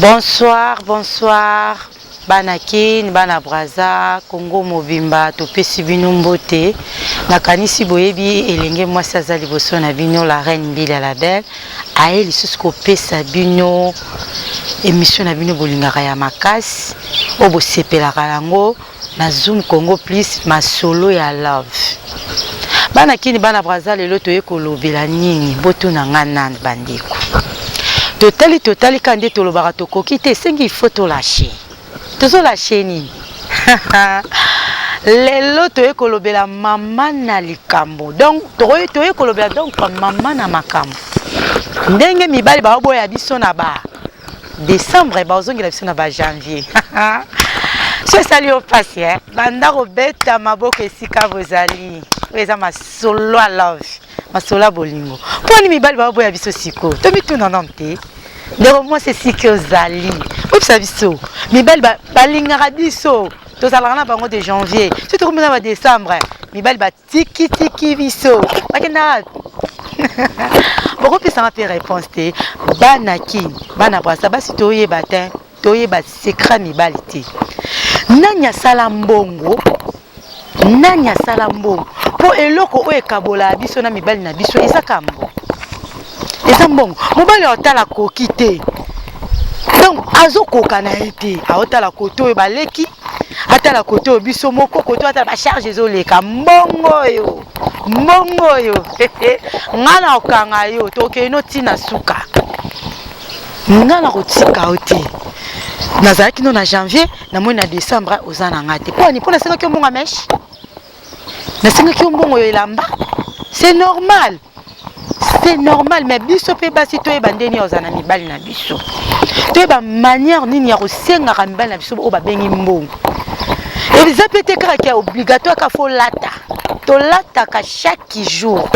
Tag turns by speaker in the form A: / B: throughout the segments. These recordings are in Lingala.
A: Bonsoir, bonsoir bana Kin, bana Brazza, Congo mobimba, topesi bino mbote. Nakanisi boyebi elenge mwasi aza liboso na bino, la reine Mbilia la belle, aye lisusu kopesa bino émission na bino bolingaka ya makasi, oyo bosepelaka yango na Zoom Congo Plus, masolo ya love. Bana Kin, bana Brazza, lelo toye kolobela nini? Botuna nga nani bandeko. Totali totali ka nde tolobaka tokoki te, esengi il faut tolâcher. Tozolâcher nini? Lelo toye kolobela mama na likambo. Donc toye kolobela donc mama na makambo. Ndenge mibali baoboya biso na ba décembre, bazongela biso na ba janvier. So esali yo mpasi, eh? Banda kobeta maboko esika bozali. Oyo eza masolo ya love, masolo ya bolingo. Mponi mibali baoboya biso sikoyo? Tomituna nano te. Ndeko mwasi, esika ozali, oyebisa biso, mibali balingaka biso, tozalaka na bango de janvier soki tokomi na ba décembre, mibali batikitiki biso, bakendaka. Bokopesanga mpe réponse te. Bana Kini, bana Brasa, basi toyeba te, toyeba secret mibali te. Nani asala mbongo? Nani asala mbongo? Mpo eloko oyo ekabolaka biso na mibali na biso eza kaka mbongo, eza mbongo. Mobali aotala koki te, donc azokoka na ye te. Aotala kote oyo baleki, atala kote oyo biso moko, kote oyo atala bacharge ezoleka. Mbongo oyo, mbongo oyo, nga na okanga yo, tokende no ntina suka. Nga na kotika yo te. Nazalaki no na janvier, namoni na décembre oza na nga te. Mpo ani? Mpo nasengaki yo mbongo ya mèche, nasengaki yo mbongo ya elamba. C'est normal, c'est normal. Mais biso mpe basi toyeba ndeni ya kozala na mibali na biso, toyeba manière nini ya kosengaka mibali na biso oyo babengi mbongo. Eza mpe te kaka ya obligatoire ka faut lata, tolataka chaque jour.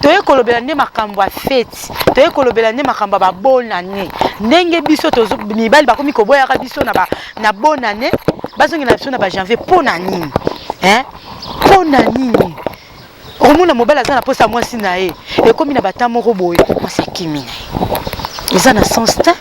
A: Toye kolobela nde makambo ya fête, toye kolobela nde makambo ya babonne année, ndenge biso mibali bakomi koboyaka biso na bonne année, bazongela biso na bajanvier. Mpo na nini, hein? Mpo na nini? Okomona mobali aza na mposa mwasi na ye, ekomi na bata moko boye, mwasi akimi na ye. Eza na sens te,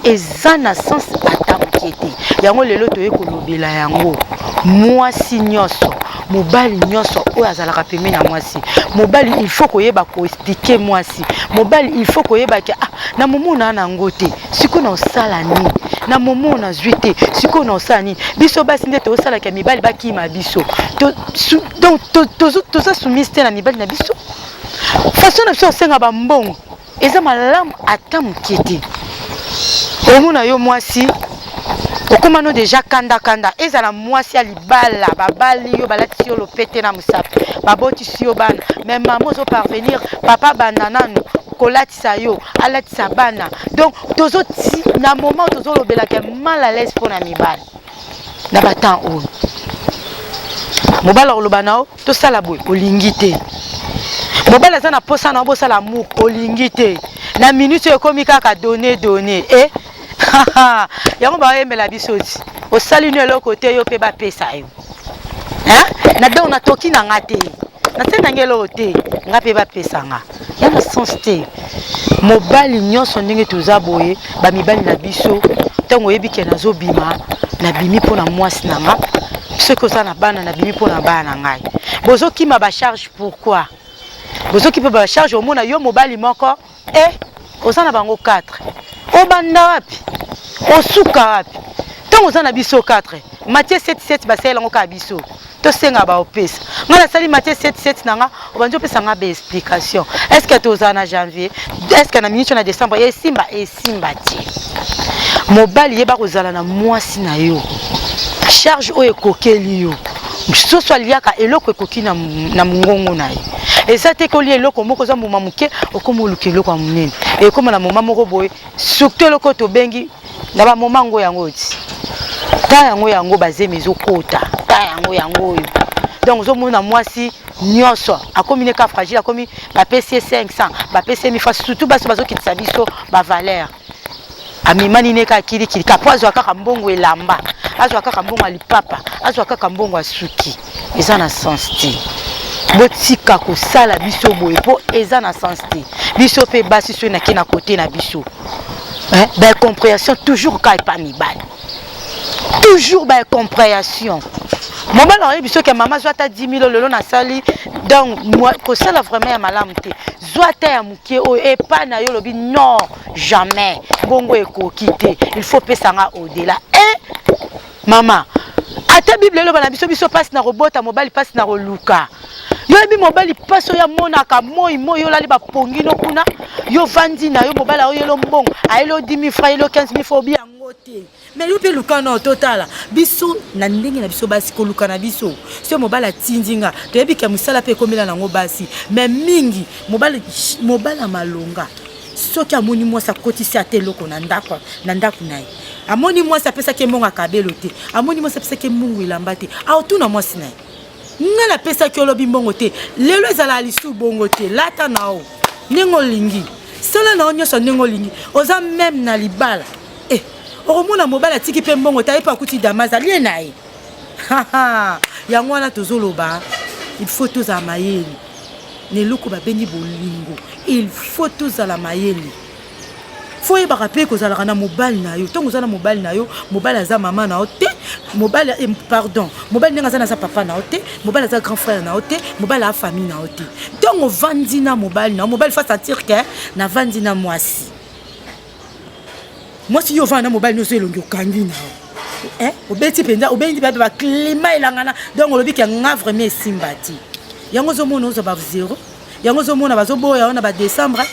A: eza na sens ata moke te. Yango lelo toye kolobela yango. Mwasi nyonso, mobali nyonso oyo azalaka pembeni na mwasi, mobali il faut koyeba koexpliquer mwasi. Mobali il faut koyeba ke ah, na momo na nango te, sikoyo na osala nini? Na momo nazwi te, sikoyo na osala nini? Biso basi nde tozosalaka mibali bakima biso. Donc toza soumise te na mibali na biso. Façon na biso osenga bambongo eza malamu ata moke te. Omona yo mwasi okóma no déjà kandakanda. Ezala mwasi ya libala, babali yo, balatisi yo lopete na mosapi, babotisi yo bana, mais mama ozoparvenir, papa banda nanu kolatisa yo, alatisa bana. Donc tozoti na moment tozolobelaka mal à l'aise mpo na mibali na batemps oyo. Mobali akoloba na yo tosala boye, olingi te. Mobali aza na posa na yo bosala amour, olingi te. Na minute oyo ekomi kaka donne donne e yango bayembela biso ti osali no eloko te, yo mpe bapesa yo na. Donc natoki na nga te, nasali nange eloko te, nga mpe bapesa nga, ya na sens te. Mobali nyonso ndenge toza boye, bamibali na biso, ntango oyebi ke nazobima, nabimi mpo na mwasi na nga. Soki oza na bana, nabimi mpo na bana na ngai. Bozokima bacharge, pourquoi bozokima bacharge? Omona yo mobali moko e oza na bango 4, obanda wapi, osuka wapi? Ntango oza na biso 4, Matthieu 7 7 basalela kaka biso, tosenga baopesa. Ngai nasali Matthieu 7 7 na nga, obandi opesa nga baexplication. Est ce que tozala na janvier? Est ce que na minute na décembre esimba? Esimba te. Mobali, yeba kozala na mwasi na yo. Charge oyo ekokeli yo, soso aliaka eloko ekoki na mongongo na ye. Eza te kolia eloko moko oza mbuma moke, okóma oluka eloko ya monene. Ekóma na moma moko boye, surtout eloko oyo tobengi na bamoma yango yango ti ta yango yango bazemi ezokota ta yango yango oyo. Donc ozomona mwasi nyonso akomi neka fragile, akomi bapesi ye 500, bapesi ye mifa. Surtout basi bazokitisa biso bavaleur. Amemani ne kaka kilikili ka po azwa kaka mbongo elamba, azwa kaka mbongo ya lipapa, azwa kaka mbongo ya suki. Eza na sens te. Botika kosala biso boye mpo eza na sens te. Biso mpe basi, soki nake na kote na biso. Eh, ba incompréhension toujours kaka epa mibali, toujours ba incompréhension. Mobali ayebi soki mama zwa ata 10 000, lelo nasali donc kosala vraiment ya malamu te, zwa ata ya moke oyo epa na yo. Olobi non, jamais, mbongo ekoki te, il faut pesanga au-delà. E mama, ata Bible eloba na biso, biso mpasi na kobota mobali, mpasi na koluka. Yo yebi mobali mpasi oyo amonaka moi moi. Yo olali bapongino kuna, yo vandi na yo, mobali aoyelo mbongo, ayeli 10 000 francs, ayeli 15 000 francs, obi yango te. Mais yo mpe luka na totala biso na ndenge na biso basi, koluka na biso. So mobali atindi nga, toyebi ke mosala mpe ekomela nango basi, mais mingi mobali, mobali ya malonga, soki amoni mwasi akotisi ata eloko na ndako, na ndako na ye, amoni mwasi apesaki mbongo akabelo te, amoni mwasi apesaki mbongo elamba te, aotuna mwasi na ye: "Nga napesaki, olobi mbongo te." Lelo ezalaka lisu bongo te. Lata na o ndenge olingi, sala na yo nyonso ndenge olingi, oza même na libala. Eh, okomona mobali atiki mpe mbongo te, aye mpe akuti damas alie na ye. Yango wana tozoloba, il faut tozala mayele na eloko babengi bolingo. Il faut tozala mayele, faut oyebaka mpe kozalaka na mobali na yo. Ntongo oza na mobali na yo, mobali aza mama na yo te, mobali, eh, pardon, mobali ndenge aza na, aza papa na yo te, mobali aza grand frère na yo te, mobali aza famille na yo te. Ntongo ovandi na mobali na yo, mobali faut sentir ke navandi na mwasi. Mwasi yo ovanda na mobali nyonso, elongi okangi na yo, eh? Obeti mpenza, obendi mpe baclimat elangana. Donc olobi ke nga vraiment esimba te. Yango ozomona ozwa ba zéro, yango ozomona bazoboya yo na badécembre,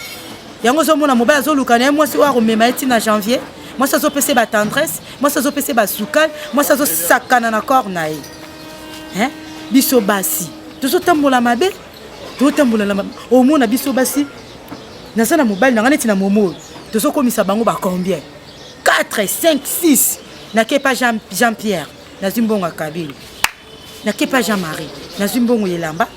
A: yango ozomona mobali azoluka na ye mwasi oyo akomema ye ntina janvier. Mwasi azopesa ye batendresse, mwasi azopesa ye basukali, mwasi azosakana na corps na ye. Hein? Biso basi tozotambola mabe, tozotambola na mabe. Omona biso basi, naza na mobali na nga neti na momo oyo, tozokomisa bango ba combien? 4, 5, 6. Nakepa Jean, Jean Pierre, nazwi mbongo ya kabila, nakepa Jean Marie, nazwi mbongo elamba,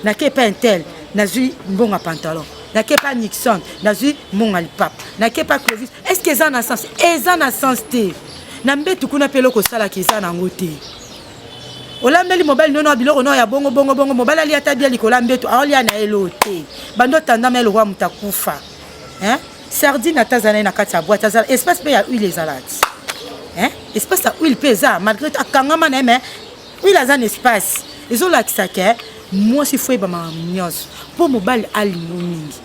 A: nakepa intel, nazwi mbongo ya pantalon, nakepa Nixon, nazwi mbongo ya lipapa, nakepa Clovis. Est ce que eza na sens? Eza na sens te. Na mbetu kuna mpe eloko osalaka eza nango te. Olambeli mobali nono biloko no ya bongo bongo bongo, mobali alia ata bia likolo ya mbeto, aolia na elo te, bando otandama eloko ya moto akufa. Hein? Sardine ata aza na ye na kati ya boîte, azala espace mpe ya huile ezala ti, hein? Espace ya huile mpe eza, malgré akangama na ye, mais huile aza na espace. Ezolakisa ke mwasi faut yeba makambo nyonso mpo mobali alingo mingi.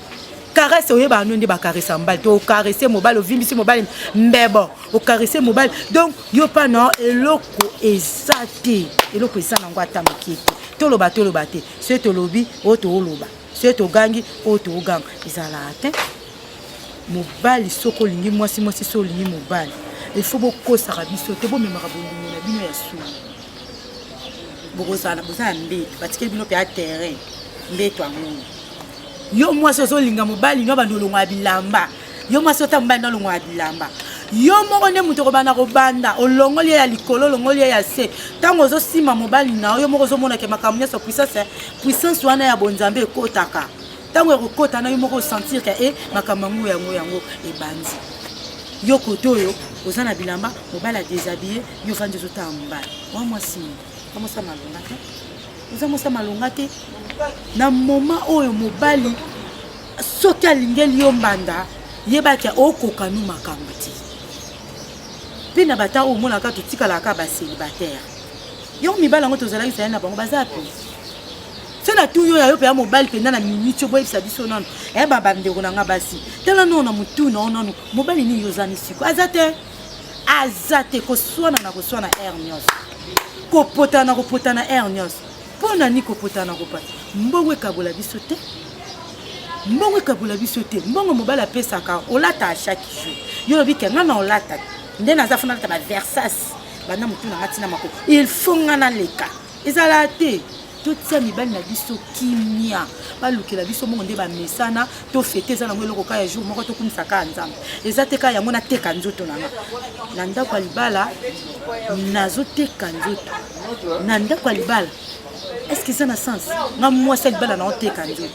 A: Caresse, oyebaka no nde bacaresse mobali to ocaresse mobali, ovimbisi mobali mbebo, ocaresse mobali. Donc yo mpa na eloko eza te, eloko eza nango ata moke te. Toloba, toloba te, soki tolobi oyo tooloba, soki togangi oyo tooganga, ezalaka te. Mobali soki olingi mwasi, mwasi soki olingi mobali, il faut bokosaka biso te, bomemaka bolingo na bino ya solo. Bokozala boza na mbeto, batikeli bino mpe ya terrain, mbeto yango. Yo mwasi ozolinga mobali no, banda olongwa ya bilamba. Yo mwasi ota mobali no olongwa ya bilamba, yo moko nde moto okobanda kobanda olongoli ye ya likolo, olongoli ye ya se. Ntango ozosima mobali na yo, yo moko ozomonake makambo nyonso, puissance, puissance wana ya bonzambe ekotaka. Ntango ekokota na yo moko, osentir ke e makambo yango yango yango ebandi. Yo kote oyo oza na bilamba, mobali adéshabille yo, ovandi ozotala mobali wa. Mwasi wa mwasi ya malonga te, oza mwasi ya malonga te. Na moment oyo mobali soki alingeli yo mbanda, yebaki okoka nu makambo te. Mpe na bata oyo omonaka totikalaka bacélibataire, yango mibali yango tozalaki zali na bango baza pe so na tu. Yo ya yo mpe ya mobali mpenza na miniti oyo, boyebisa biso nano. Eyeba bandeko na nga basi, tala nano na motu na yo nano, mobali nini yo oza misiko? Aza te, aza te. Koswana na koswana heure nyonso, kopotana na kopotana heure nyonso. Mpo na nini kopotana na kopata? Mbongo ekabola biso te, mbongo ekabola biso te. Mbongo mobali apesaka, olata chaque jour. Yo olobi ke nga na olata nde naza, faut nalata baVersace, banda motu na nga ntina mako, il faut nga naleka. Ezala te. Totia mibali na biso kimia, balukela biso mbongo nde bamesana. Tofete eza nango eloko kaka ya jour moko, tokumisa kaka Nzambe. Eza te kaka yango nateka nzoto na nga na ndako ya libala, nazoteka nzoto na ndako ya libala. Est ce eza na sens? Nga mwasi ya libala naoteka nzoto,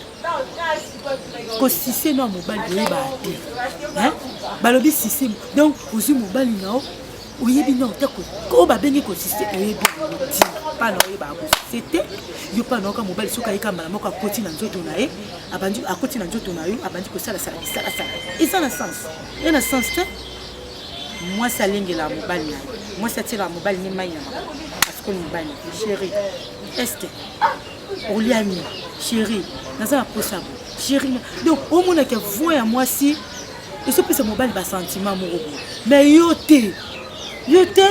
A: kosise no ya mobali boyebaka te. Balobi sise, donc ozwi mobali na yo.
B: Oyebi nao te oyo babengi kosiste, oyebi yango ti mpa na oyebaka kosiste te. Yo mpa naoka mobali soki ayeka mbala moko akoti na nzoto na ye, abandi akoti na nzoto na yo, abandi kosalasala bisalasala, eza na sens, eza na sens te. Mwasi alengelaka mobali na ye, mwasi atielaka mobali ne mai na makolo, asukoli mobali na ye: "Chéri, est-ce olia nini? Chéri, naza na posa bo, chéri." Donc omonaka voix ya mwasi ezopesa mobali basentiment moko boye, mais yo te, yo te.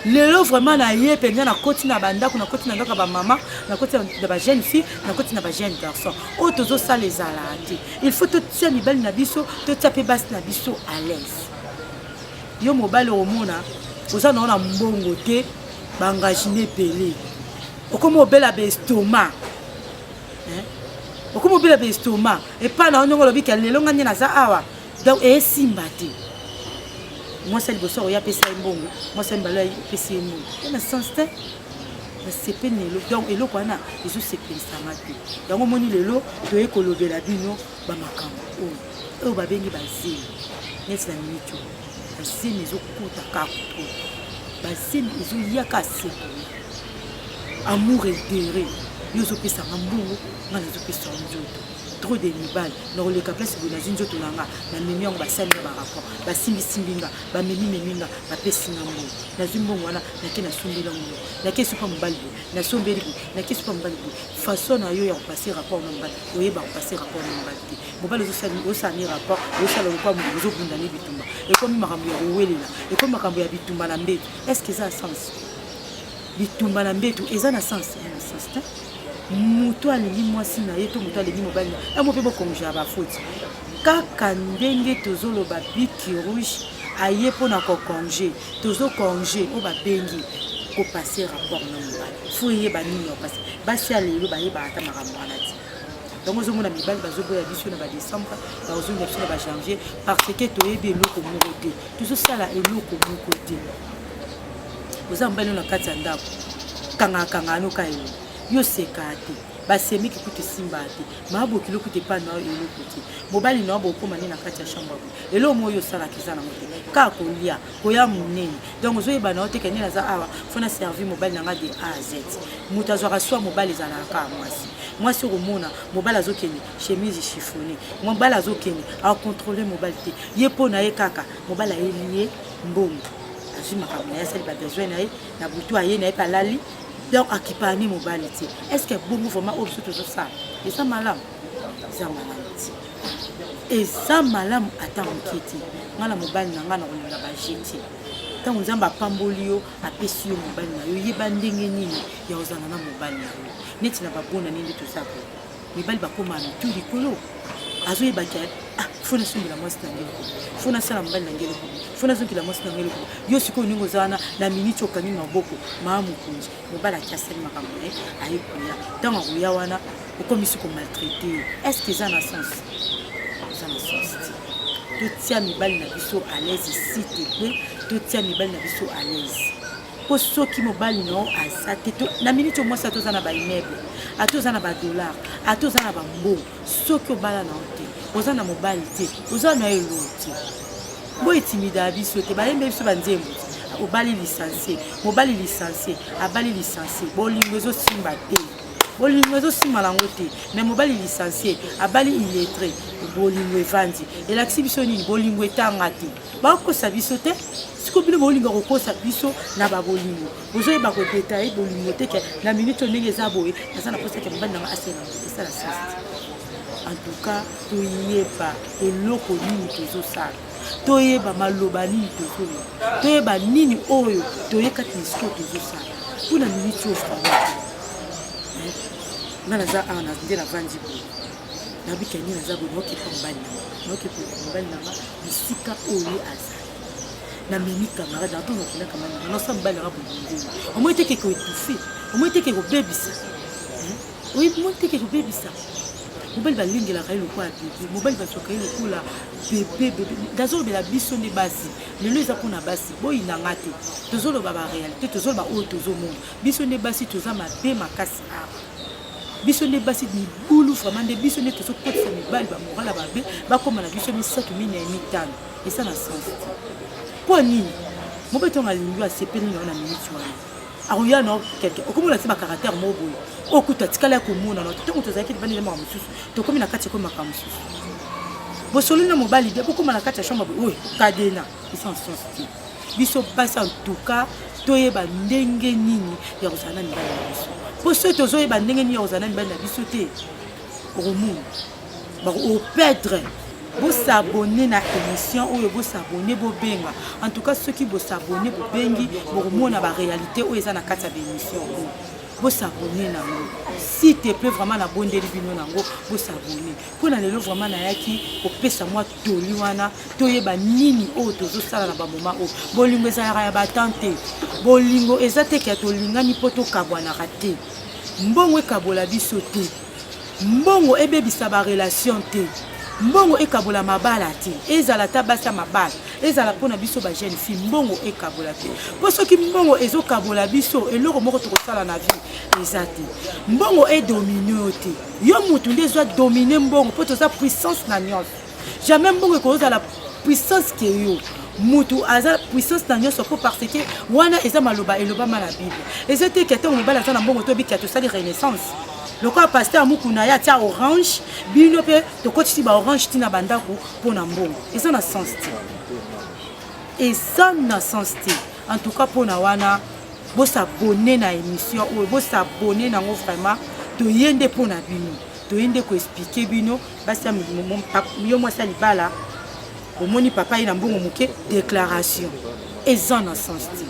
B: Lelo vraiment na ye mpenza, nakoti na bandako, nakoti na ndako ya bamama, nakoti na bajeune fille, nakoti na bajeune garçon. Oyo tozosala ezalaka te. Il faut totia mibali na biso, totia mpe basi na biso à l'aise. Yo mobali, omona oza nao na mbongo te, baengagine ebele, okomi obela baestomac, okomi obela baestomac epai na yo. Ndenge olobi ke lelo nga nde naza awa, donc esimba te. Mwasi ya liboso akoya, apesa ye mbongo, mwasi ya mibale apesi ye mbongo, e na sens te. Nasepeli na eloko, donc eloko wana ezosepelisanga te. Yango omoni lelo toye kolobela bino bamakambo oyo, oyo babengi bazemi. Neti na miniti oyo, bazemi ezokota kaka kokota, bazemi ezoyaka sekoya. Amour intérêt, yo ozopesanga mbongo, nga nazopesa yo nzoto. Trop de mibali na koleka place boye, nazwi nzoto na nga, namemi yango, basali nga barapport, basimbisimbi nga, bamemi-memi nga, bapesi nga mbongo. Nazwi mbongo wana, nake nasombeli yango, nake supa mobali boye, nasombeli boye, nake supa mobali boye. Façon na yo ya kopasser rapport na mobali, oyeba kopasser rapport na mobali te. Mobali ozosala ni rapport, ozosala lokwa moto ozobunda ni bitumba. Ekomi makambo ya kowelela, ekomi makambo ya bitumba na mbeto. Est ce que eza na sens, bitumba na mbeto? Eza na sens, na sens te. Moto alingi mwasi na ye to moto alingi mobali na yango mpe bokonge bafoti kaka ndenge tozoloba. Bic rouge aye mpona kokonge, tozokonge oyo babengi kopasser rapport na mobali. Faut eyeba nini ya kopasser. Basi ya lelo bayebaka ata makambo wana te. Yango ozomona mibali bazoboya biso na badécembre, bazonga biso na bajanvier, parce que toyebi eloko moko te, tozosala eloko moko te. Oza mobali na kati ya ndako, kangakanga anoka elo, yo seka te, basemiki kutu esimba te, mabokilo kutu epai na yo eloko te. Mobali na yo bokóma nde na kati ya chambre boye, eloko moko oyo osalaka eza nango te, kaka kolia, koya monene. Donc ozoyeba na yo te ke nde naza awa, faut na servir mobali na nga de A à Z. Moto azwaka swa mobali ezalaka kaka mwasi. Mwasi okomona mobali azokende chemise chiffonné, mobali azokende acontrôle mobali te. Ye mpo na ye kaka mobali ayeli ye mbongo, azwi makambo na ye, asali babesoin na ye na butu, aye na ye mpe alali. Donc akipani mobali te. Est ce que bongo vraiment oyo biso tozosala eza malamu? Eza malamu te, eza malamu ata moke te. Ngai na mobali na ngai na kolinga baje te. Ntango Nzambe apamboli yo, apesi yo mobali na yo, yeba ndenge nini ya kozala na mobali na yo. Neti na babona nini nde toza boye, mibali bakóma mitu likolo, azoyebaki: "Ah, faut nasombela mwasi na ngai eloko, faut nasala mobali na ngai eloko, faut nazongela mwasi na ngai eloko." Yo sikoyo ndenge oza wana, na miniti okangi maboko, maa mokonzi, mobali aki asali makambo na ye, aye koya. Ntango akoya wana, okomisi komaltraiter. Est ce que eza na sens? Eza na sens te. Totia mibali na biso à l'aise, s'il te plaît. Totia mibali na biso à l'aise, mpo soki mobali na yo aza te na miniti oyo, mwasi ata oza na baimmeuble, ata oza na badollar, ata oza na bambongo, soki obala na yo te, oza na mobali te, oza na elo te. Bointimidaka biso te. Bayembe biso banzembo te. Obali licencie, mobali licencie, abali licencie, bolingo ezosimba te, bolingo ezosimba nango te. Mais mobali licencie abali illettré, bolingo evandi. Elakisi biso nini? Bolingo etanga te. Bakokosa biso te. Sikoyo bino bolinga kokosa biso na babolingo, bozoyeba kodétailler bolingo te. Ke na minute oyo ndenge eza boye, naza na posa ke mobali nanga asala, esala sens te. En tout cas, toyeba eloko nini tozosala, toyeba maloba nini tozoloba, toyeba nini oyo toyekati na esika oyo tozosala. Mpona minute oyo vraiment, nga naza awa nde navandi boye, nabika nde naza boye, naokepa mobali nanga, naokepa mobali nanga bisika oyo ye azali. Namemi camarade na ntongo, nakenda camarade nanga, nasala mobali nanga boye ndenge omoi te ke koétouffer, omoi te ke kobebisa, omoi te ke kobebisa. Mobali balengelaka ye lokola bébé, mobali bazwaka ye lokola bébé bébé. Nazolobela biso nde basi lelo, eza mpona basi, boyinanga te. Tozoloba baréalité, tozoloba oyo tozomona. Biso nde basi toza mabe makasi awa. Biso nde basi mibulu vraiment, nde biso nde tozokotisa mibali bamoral ya babe, bakóma na biso misato, minei, mitano. Eza na sens te. Mpo nini? Mobali ntango alingi yo, asepeli na yo na minute wana, akoya na quelque, okomona ti bacaractère moko boye okuta tikala ya komona na ntango tozalaki libandi makambo mosusu. Tokomi na kati, ekomi makambo mosusu. Bosololi na mobali bien, bokóma na kati ya chambre boye, oyo kadena eza sens te. Biso basi, en tout cas, toyeba ndenge nini ya kozala na mibali na biso, mpo soki tozoyeba ndenge nini ya kozala na mibali na biso te, okomona operdre. Bos'abonner na émission oyo, bos'abonner, bobenga. En tout cas, soki bos'abonner, bobengi, bokomona baréalité oyo eza na kati ya baémission oyo. Bos'abonner nango, s'il te plaît. Vraiment, nabondeli bino nango, bos'abonner. Mpo na lelo, vraiment, nayaki kopesa mwa toli wana, toyeba nini oyo tozosala na bamoma oyo. Bolingo ezalaka ya batan te. Bolingo eza te que tolingani mpo tokabwanaka te. Mbongo ekabola biso te, mbongo ebebisa barelation te, mbongo ekabola mabala te. Ezala ata basi ya mabala, ezala mpona biso bajeune fille, mbongo ekabola te. Mpo soki mbongo ezokabola biso, eloko moko tokosala na vie eza te. Mbongo edominer yo te, yo mutu nde ezwa dominer mbongo, mpo toza puissance na nyonso. Jamais mbongo ekozala puissance que yo mutu aza puissance na nyonso, mpo parce que wana eza maloba elobama na Bible. Eza te que ntango mobali aza na mbongo, toyebi que tosali renaissance lokola pasteur Mukuna, ye atia orange, bino mpe tokotisi baorange ntina bandako mpo na mbongo. Eza na sens te, eza na sens te. En tout cas, mpona wana, bos'abonner na émission oyo, bos'abonner nango. Vraiment, toye nde mpo na bino, toye nde koexpliquer bino. Basi, yo mwasi ya libala, omoni papa ye na mbongo moke, déclaration eza na sens te.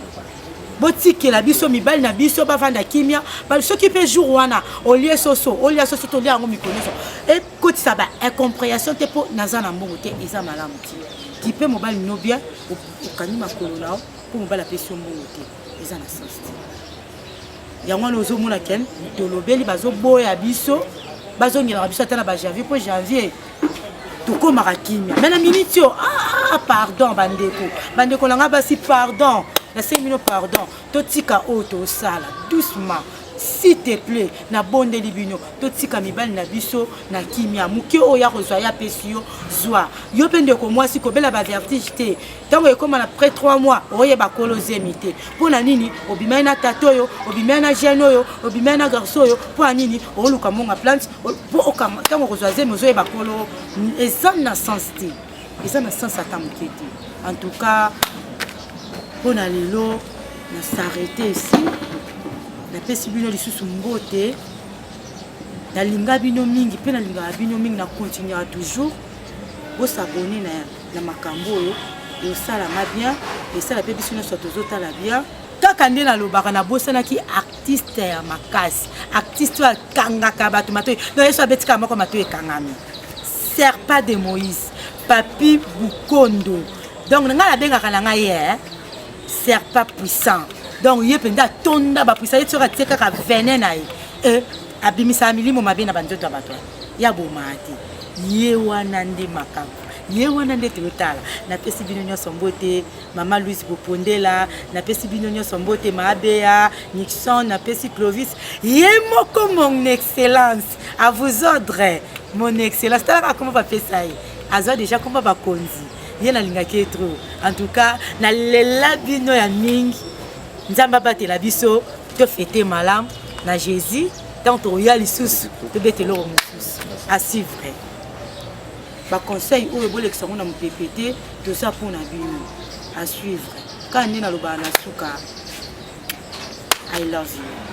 B: Botikela biso mibali na biso bavanda kimia. Soki mpe jour wana olie soso, olia soso, tolia yango mikolo nyonso, ekotisa ba incompréhension te. Mpo naza na mbongo te, eza malamu te. Kipe mobali no bien, okangi makolo na yo mpo mobali apesi yo mbongo te, eza na sens te. Yango wana ozomona ken tolobeli, bazoboya biso, bazongelaka biso ata na bajanvier, mpo janvier tokomaka kimia. Mais na miniti oyo, ah, pardon bandeko, bandeko na nga basi, pardon, nasengi bino pardon. Totika oyo tosala doucement, s'il te plaît. Nabondeli bino, totika mibali na biso na kimia. Moke oyo ya kozwa, ye apesi yo, zwa. Yo mpe ndeko mwasi, kobela bavertige te. Ntango ekóma na près 3 mois, oyeba kolo zemi te. Mpo na nini obimai na tata oyo, obimai na jeune oyo, obimai na garçon oyo? Mpo na nini oluka monga plante mpo ntango okozwa zemi ozoyeba kolo? Eza na sens te, eza na sens ata moke te. En tout cas, mpo na lelo, na s'arrêter ici. Napesi bino lisusu mbote. Nalinga bino mingi mpe nalingaka bino mingi, na continuera toujours. Bos'abonner na makambo oyo, eosalanga bien, esala mpe biso nyonso tozotala bien. Kaka nde nalobaka, nabosanaki artiste ya makasi, artiste oyo akangaka bato matoi. Donc yeso abetikaka moko, matoi ekangami. Serpent de Moïse, Papi Bukondo. Donc ngai nabengaka na ngai ye serpent puissant. Donc ye mpenza atonda bapuissant. Ye soki atie kaka venin na ye, abimisaka milimo mabe na banzoto ya bato ya bomaa te. Ye wana nde makambo, ye wana nde toyotala. Napesi bino nyonso mbote. Mama Louise Bopondela, napesi bino nyonso mbote. Maabeya Nixon, napesi Clovis ye moko, mon excellence, à vous ordres, mon excellence. Talaka kombo bapesa ye, azwa déjà kombo bakonzi. Ye nalingaki ye trop. En tout cas, nalela bino ya mingi. Nzambe abatela biso, tofete malamu na Jésus. Ntango tokoya lisusu, tobeta eloko mosusu. À suivre. Baconseil oyo bolekisa yango na mopepe te, toza mpona bino. À suivre. Kaka nde nalobaka na suka, I love you.